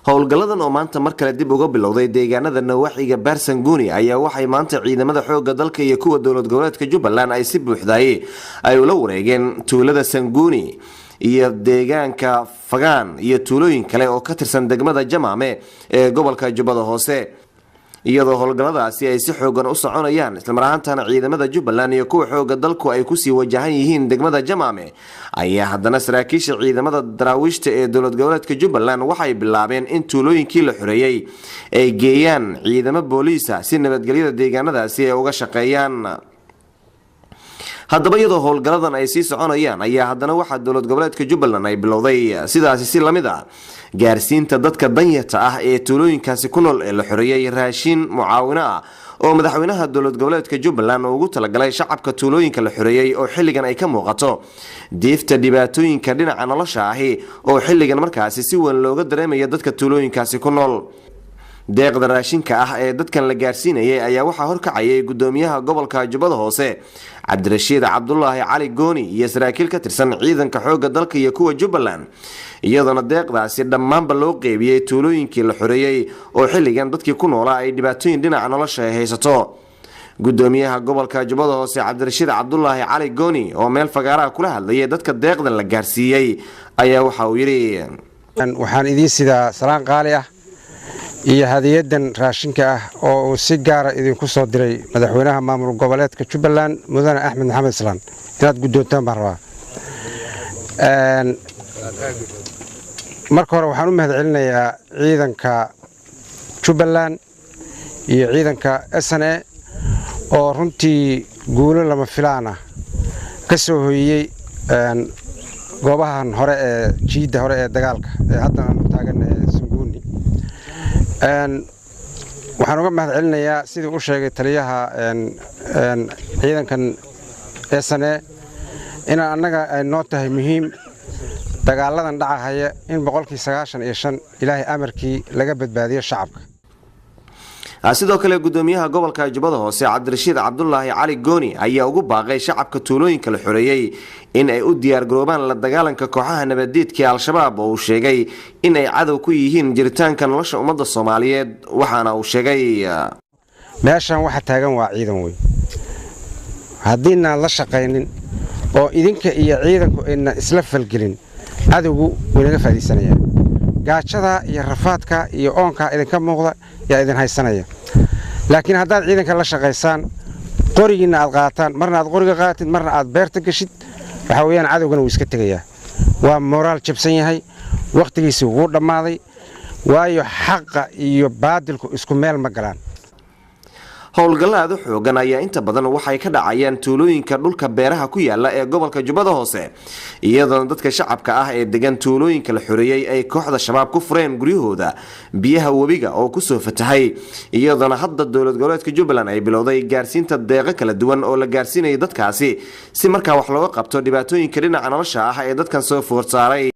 Howlgalladan oo maanta mar kale dib uga bilowday deegaanada nawaaxiga Baarsanguuni ayaa waxay maanta ciidamada xooga dalka iyo kuwa dowlad goboleedka Jubbaland ay si buuxdaay ay ula wareegeen tuulada Sanguuni iyo deegaanka Fagaan iyo tuulooyin kale oo ka tirsan degmada Jamaame ee gobolka Jubbada Hoose, iyadoo howlgalladaasi ay si xoogan u soconayaan, islamar ahaantana ciidamada Jubbaland iyo kuwa xooga dalku ay kusii wajahan yihiin degmada Jamaame, ayaa haddana saraakiisha ciidamada daraawiishta ee dowlad goboleedka Jubbaland waxay bilaabeen in tuulooyinkii la xoreeyey ay geeyaan ciidamo booliisa si nabadgelyada deegaanadaasi ay uga shaqeeyaan. Haddaba, iyadoo howlgalladan ay sii soconayaan, ayaa haddana waxaa dowlad goboleedka Jubbaland ay bilowday sidaasi si lamid ah gaarsiinta dadka danyarta ah ee tuulooyinkaasi ku nool ee la xoreeyey raashiin mucaawino ah oo madaxweynaha dowlad goboleedka Jubbaland uu ugu talagalay shacabka tuulooyinka la xoreeyey, oo xilligan ay ka muuqato diifta dhibaatooyinka dhinaca nolosha ahi oo xilligan markaasi si weyn looga dareemayo dadka tuulooyinkaasi ku nool. Deeqda raashinka ah ee dadkan la gaarsiinayay ayaa waxaa horkacayay gudoomiyaha gobolka Jubbada Hoose, Cabdirashiid Cabdulaahi Cali Gooni, iyo saraakiil ka tirsan ciidanka xooga dalka iyo kuwa Jubbaland, iyadoona deeqdaasi dhammaanba loo qeybiyey tuulooyinkii la xoreeyey oo xilligan dadkii ku noolaa ay dhibaatooyin dhinaca nolosha ay haysato. Gudoomiyaha gobolka Jubbada Hoose, Cabdirashiid Cabdulaahi Cali Gooni, oo meel fagaaraha kula hadlayay dadka deeqdan la gaarsiiyey, ayaa waxa uu yidhi: Waxaan idiin sidaa salaan qaali ah iyo hadiyadan raashinka ah oo uu si gaara idinku soo diray madaxweynaha maamul goboleedka Jubbaland, Mudane Axmed Maxamed Islaan. Inaad guddoontaan baan rabaa. Marka hore waxaan u mahad celinayaa ciidanka Jubbaland iyo ciidanka SNA oo runtii guulo lama filaan ah ka soo hoyiyey goobahan hore ee jiidda hore ee dagaalka ee hadda aanu taagan ee Sanguuni. Waxaan uga mahad celinayaa, sidii u sheegay taliyaha ciidankan SNA, inaan annaga ay noo tahay muhiim dagaaladan dhacahaya in 95% Ilaahay amarkii laga badbaadiyo shacabka. Sidoo kale, gudoomiyaha gobolka Jubbada Hoose, Cabdirashiid Cabdulaahi Cali Gooni, ayaa ugu baaqay shacabka tuulooyinka la xoreeyey in ay u diyaargaroobaan la dagaalanka kooxaha nabaddiidka ee Al-Shabaab, oo uu sheegay in ay cadow ku yihiin jiritaanka nolosha ummadda Soomaaliyeed. Waxaana uu sheegay: Meeshan waxa taagan waa ciidan wey. Haddiinaan la shaqaynin oo idinka iyo ciidanku ayna isla falgelin, cadowgu waynaga faa'iidaysanayaa. Gaajadaa iyo rafaadka iyo oonkaa idinka muuqda yaa idin haysanaya. Laakiin haddaad ciidanka la shaqaysaan, qorigiinna aad qaataan, marna aad qoriga qaatid, marna aad beerta geshid, waxaa weeyaan cadowgana wuu iska tegayaa. Waa moraal jabsan yahay, wakhtigiisii wuu dhammaaday, waayo xaqa iyo baadilku isku meel ma galaan. Howlgalla aad u xoogan ayaa inta badan waxay ka dhacayaan tuulooyinka dhulka beeraha ku yaala ee gobolka Jubbada Hoose, iyadoona dadka shacabka ah ee degan tuulooyinka la xoreeyey ay kooxda Shabaab ku fureen guryahooda biyaha webiga oo kusoo fatahay, iyadoona hadda dowlad goboleedka Jubbaland ay bilowday gaarsiinta deeqo kala duwan oo la gaarsiinayo dadkaasi si markaa wax looga qabto dhibaatooyinka dhinaca nolosha ah ee dadkan soo food saaray.